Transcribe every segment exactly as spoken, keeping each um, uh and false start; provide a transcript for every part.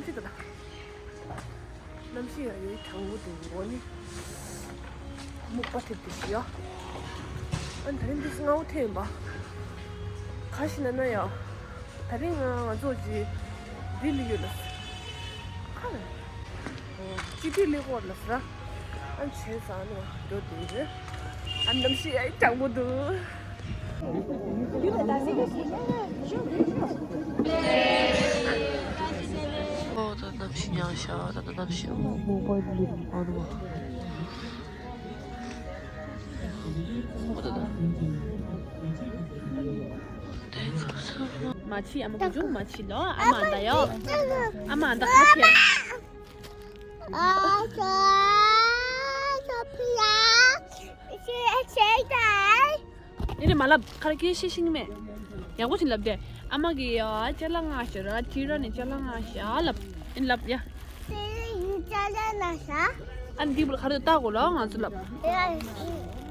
ཅི་ད་ད། གནམ་གཤིས་ཡང་ཡོད་གྲང་མོ་འདུག་འོ་ནི། སྨུག་པ་ཐེབས་ཏེ་ཞིག་ཡ། ཨ་ནི་ད་རིང་འདི་སྔ་བོ་ཐེབས་ཡིན་པ། ག་ཞིག་ན་ན་ཡ། ད་རིང་ང་ང་ཚོ་ཅི། འདི་ལི་ཡོད་ལ། ཁ་ལ། སྤྱི་འཐུས་ལས་སྐོར་ལ་ཟེར། ཨ་བྱས་ཙང་ནས་འགྲོ་དུས། ཨ་གནམ་གཤིས་ཡ་གྲང་མོ་འདུག་ཨོ་ད་གནམ་གཤིས་ཉག་ཤ། ད་ད་གནམ་གཤིས་ཨོ་མོ་པ་ལི་ཨོ་ནོ། ཨོ་ད་ད། མ་ཕྱི་ཨ་མ་ཀུ་ཅུང་མ་ཕྱི་ལོ། ཨ་མ་ཨ་ད་ཡོ། ཨ་མ་ཨ་ད་ཁ་ཁྱེར། ཨེ་རེ་མ་ལབ། ཁ་ར་སྐད་ཤེས་ཤིང་མེད། ཡག་པོ་ཞིག་ལབ་དེ། ཨ་མ་གི་ཡ་ཅ་ལག་མངགས་ཤག་ར། ཁྱེད་རང་ནས་ཅ་ལག་མངགས་ཤག་ལབ། ཨེ་ལབ་ཡ། ཨ་འདི་བུ་ལ་ག་རེ་བཏགས་དགོས་ལབ་ང་ཚོ་ལབ།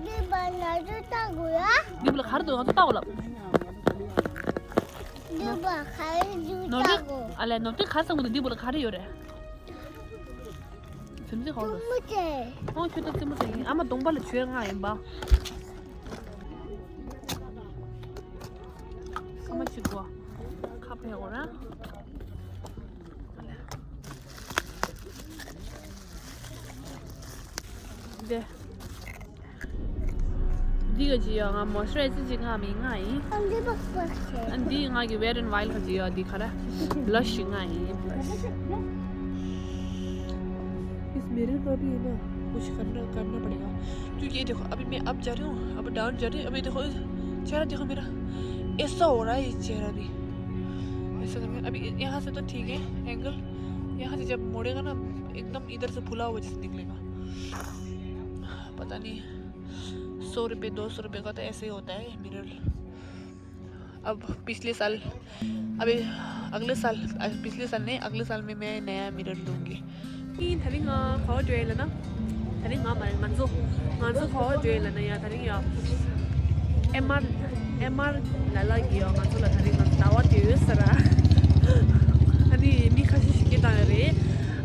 འདི་བུ་ལ་ག་རེ་བཏགས་དགོས་ལབ། ནོར་འཁྲུལ་ཨ་ལས་ནོར་འཁྲུལ་ག་རེ་བསམ་གི་འདུག་འདི་བུ་ལ་ག་རེ་ཡོད་རེད། ཚིམ་ཚིམ་ཧོ་རོ། ཨོ་ཁྱོད་ད་རྩེད་མོ་རྩེ་ཡིན། ཨ་མ་གདོང་པ་ལ་བྱོས་ང་ཡིན་པ། ཨ་མ་ཅིག་གོ་ཁ་ཕེ་འོ་ར། འདི་ག་ཅི་ཡོད། ང་མོ་ཤུ་ར་ཡི་ཛར་ཅིག་མངགས་མིན་མངགས་ཡིན། ཨ་འདི་ང་གི་Wet n Wild ག་ཅི་ཡོད། འདི་ག་ར་blush ཞིག་མངགས་ཡིན། Blush। इस मिरर का भी है ना, कुछ करना करना पड़ेगा। क्योंकि ये देखो, अभी मैं अप जा रही हूँ, अब डाउन जा रही हूँ। अभी देखो, चेहरा देखो मेरा, ऐसा हो रहा है ये चेहरा भी। ऐसा करके अभी यहाँ से तो ठीक है एंगल, यहाँ से जब मुड़ेगा ना, एकदम इधर से फुला हुआ जैसे निकलेगा। पता नहीं, सौ रुपये, दो सौ रुपये का तो ऐसे ही होता है मिरर। अब पिछले साल, अभी अगले साल, अ, पिछले साल नहीं, अगले साल में मैं नया मिरर लूँगी। ད་རིང་ང་ག་པར་འགྲོ་ཡིན་ལབ་ན། ད་རིང་ང་མ་རེད། ང་ཚོ་ང་ཚོ་ག་པར་འགྲོ་ཡིན་ལབ་ན་ཡ། ད་རིང་ཡ་ཨེམ་ཨར་ཨེམ་ཨར་ལ་ལ་གིས་ཡ་ང་ཚོ་ལ་ད་རིང་ང་ཚོ་ཟླ་བ་དེ་ཡོད་ས་ར། ཨ་ནི་མི་ཁ་ཤས་ཤིག་སྐད་བཏང་ཡོད་རེད།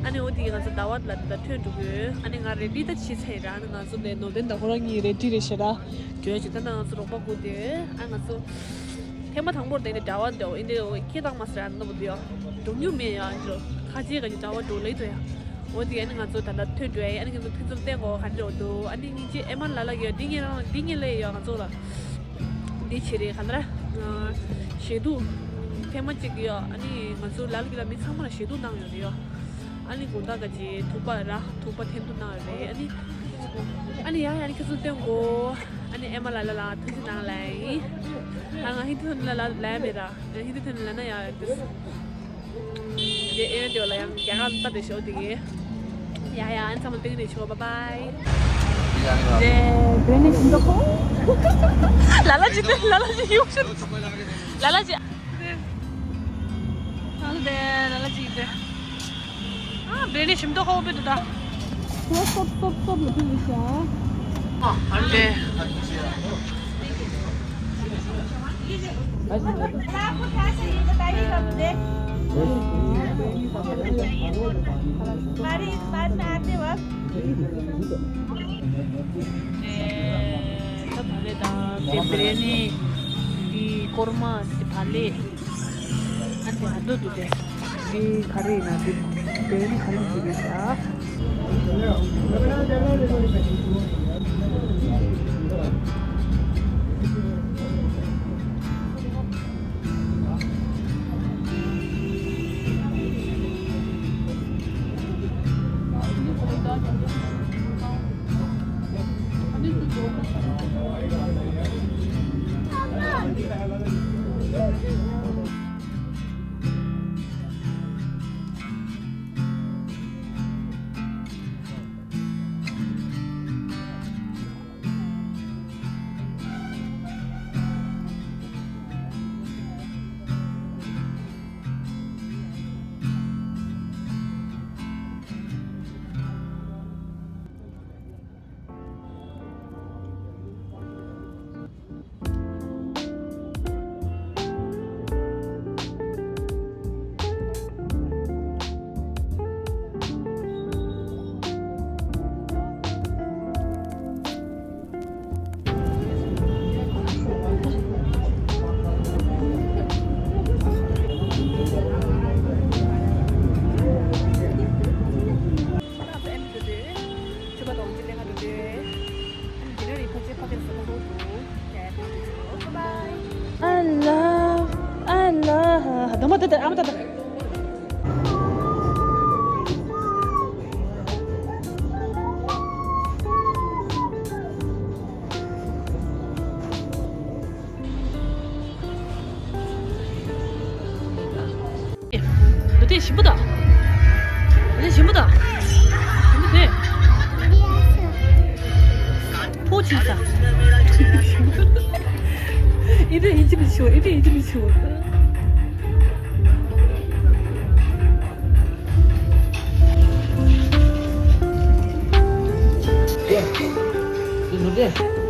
ཨ་ནི་འོ་དེ་ང་ཚོ་ཟླ་བ་ལ་ད་ཐོན་འགྲོ་གི་ཡོད། ཨ་ནི་ང་རེ་ཌི་ད་བྱས་ཚར་ཡིན་ར། ཨ་ནི་ང་ཚོ་ནས་ནོར་ལྡན་དང་ཁོ་རང་གཉིས་རེ་ཌི་རེད་ཤག་ར། གྱོད་ཅིག་ད་ནང་ཚོ་རོགས་པ་དགོས་ཏེ། ཨ་ང་ཚོ་ཐེངས་མ་དང་པོར་དེ་འདྲ་གྲྭ་པ་འདྲ་བོ་ཨིན་དེ་ཁྱེད་དང་མ་སྲ་འདྲ་པོ་འདུག་ཡ། འགྲོ་མྱོང་མེད་ཡ། འདི་ཁ་ཆེ་ག་གི་གྲྭ་པ་འགྲོ་ལེ་འདུག་ཡ། འོ་དེ་ཨ་ནི་ང་ཚོ་ད་ལྟ་ཐོན་འགྲོ་ཡ། ཨ་ནི་ང་ཚོ་ཕུན་སུམ་བསྟན་དགོས་ག་འདྲ་བོ་འདུག་ཨ་ནི་སྙིང་རྗེ་ཨེ་མ་ལ་ལ་གི་ཡ། འདི་ངས་རང་འདི་ངས་ལས་ཡ་ང་ཚོ་ལ་འདི་བྱེད་རེད། ག་འདྲ་ཞེ་སྡུག་ཐེངས་མ་གཅིག་གི་ཡ། ཨ་ནི་ང་ཚོ་ལ་ལ་གི་ལ་མི་ཚང་མ་ལ་ཞེ་སྡུག་གནང་ཡོད་རེད་ཡ། ཨ་ནི་དགོང་དག་ག་ཅི་ཐུག་པ་ར་ཐུག་པ་འཐེན་ཐུག་གནང་ཡོད་རེད། ཨ་ནི་ཨ་ནི་ཡང་ཡང་ཁྱེད་ཚོ་སྟོན་གོ་ཨ་ནི་ཨེ་མ་ལ་ལ་ལ་ཐུགས་རྗེ་གནང་ལ་ཡིན། ཨ་ང་ཧིན་དུ་ཐོན་ལ་ལ་ལ་ཡ་མེད་ར། ཧིན་དུ་ཐོན་ལ་ན་ཡ་དུ། དེ་ཨེ་དེ་ལ་ཡང་རྒྱ་གར་ལྟ་དེ་ཤོ་དེ་གི། ཡ་ཡ་ཨ་ནི་ཚང་མ་སྟོན་གི་ནས་ཤོ། བ་བའི། དེ་བེ་ནི་ཤིན་ཏོ་ཁོ། ལ་ལ་ཅི་དེ་ལ་ལ་ཅི་ཡོང་ཤོར། ལ་ལ་ཅི། ཨ་ལ་དེ་ལ་ལ་ཅི་དེ། ཨ་བེ་ནི་ཤིན་ཏོ་ཁོ་བེ་དུ་ད། སོབ་སོབ་སོབ་སོབ་ལ་ཕུལ་ཤག་ཨ་དེ། ད་བ་ལེ་དང་དེ་བེ་རི་ནི། དེ་ཀོར་མ། དེ་བ་ལེ། ཨ་དེ་ཧ་དོ་དུ་དེ། དེ་ག་རེ་ཡིན་ན་དེ་བེ་རི་ནི་ག་རེ་ཞིག་རེད་ཤག་ཨ་མ་ད་ད་ཨ་མ་ད་ད། ལོ་དེ་ཞིམ་པོ་དང་། ལོ་དེ་ཞིམ་པོ་དང་། ཞིམ་པོ་དེ། ཕོ་ཆིན་ས། ཨི་དེ་ཡིན་གཅིག་མི་ཆུ། ཨི་དེ་ཡིན་གཅིག་མི་ཆུ། ག་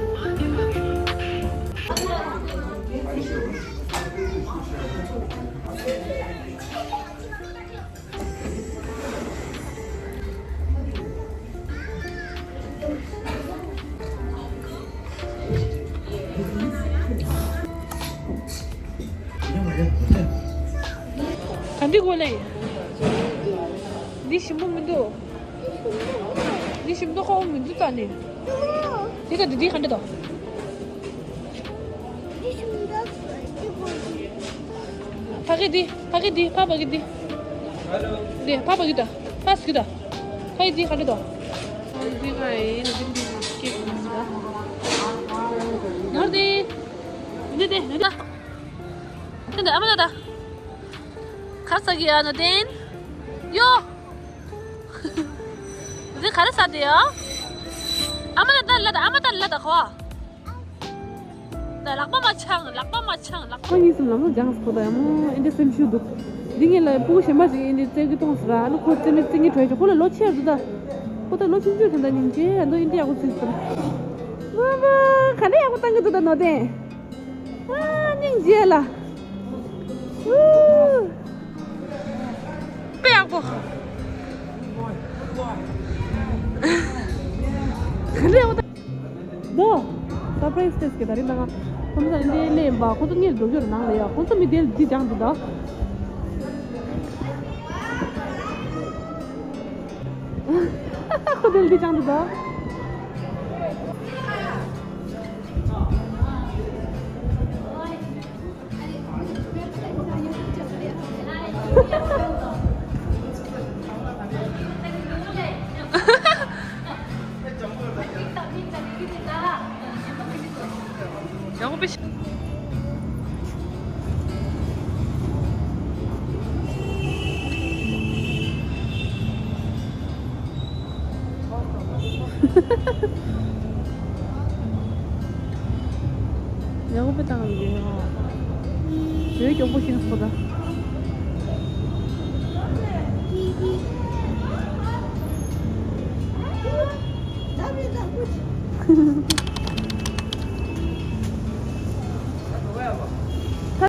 འདི་གོ་ལེ། འདི་ཞིམ་པོ་མི་འདུག་འདི་ཞིམ་པོ་ཁོག་མི་འདུག་ད་ནི། འདི་ག་འདི་འདི་ག་འདི་དང་། ཕ་གི་འདི་ཕ་གི་འདི་ཕ་ཕ་གི་འདི། འདི་ཕ་ཕ་གི་ད་ཕ་སི་གི་ད། ཕ་གི་འདི་ག་འདི་དང་། ཨ་འདི་ག་ཡིན་འདི་འདི་སྐད་གི་ད། ནོར་འདི། འདི་འདི་འདི་ད། འདི་འདི་ཨ་མ་ད་ད། ག་ས་གི་ཨ་ན་དེན། ཡོ། འདི་ག་རེ་ཟ་དེ་ཡ། ཨ་མ་ད་ད་ལ་ད་ཨ་མ་ད་ལ་ད་ཁོ། ད་ལག་པ་མ་འཆང་། ལག་པ་མ་འཆང་། ལག་པ། ཁོ་གཉིས་སུ་ལམ་ལ་སྦྱངས་སོ། ད་ཡ་མོ་ཨེ་འདྲ་སེམས་ཤུགས་འདུག་འདི་ངེད་ལ་སྤུ་གུ་གཞན་པ་ཞིག་ཨེ་འདྲ་བཙལ་གི་གཏོང་ཟེར་ར། ཨ་ནི་ཁོ་བཙལ་མི་བཙལ་གི་གྲོས་ཆོད། ཁོ་ལ་ལོ་ཆེ་རུ་ད། ཁོ་ད་ལོ་ཆུང་ཆུང་དེ་འདྲ་སྙིང་རྗེ། ཨ་ནི་ཨེ་འདྲ་ཡག་པོ་བྱེད་ཟེར། མ་མ་ག་འདྲ་ཡག་པོ་བཏང་གི་འདུག་ད་ནོར་ལྡན། ཨ་སྙིང་རྗེ་ལ། དཔེ་ཡག་པོ། ག་འདྲ་ཡག་པོ་བཏང་། དོ། སར་པ་རའི་སི་ཏེས་ཀྱི་ད་རིང་ད་ང་ཁོང་ཚོ་འདི་ལས་ཡིན་པ། ཁོང་ཚོ་ངའི་འགྲོ་རྒྱུར་ནང་ལ་ཡ། ཁོང་ཚོ་མི་དེ་འདི་སྦྱངས་འདུག་ད། ཁོ་དེ་འདི་སྦྱངས་འདུག་ད། ཡག་པོ་དཔེ་ཤ། ཡག་པོ་དཔེ་བཏང་གི་འདུག་ཡ། བོད་གྱོང་པོ་ཤིང་སོ་ད།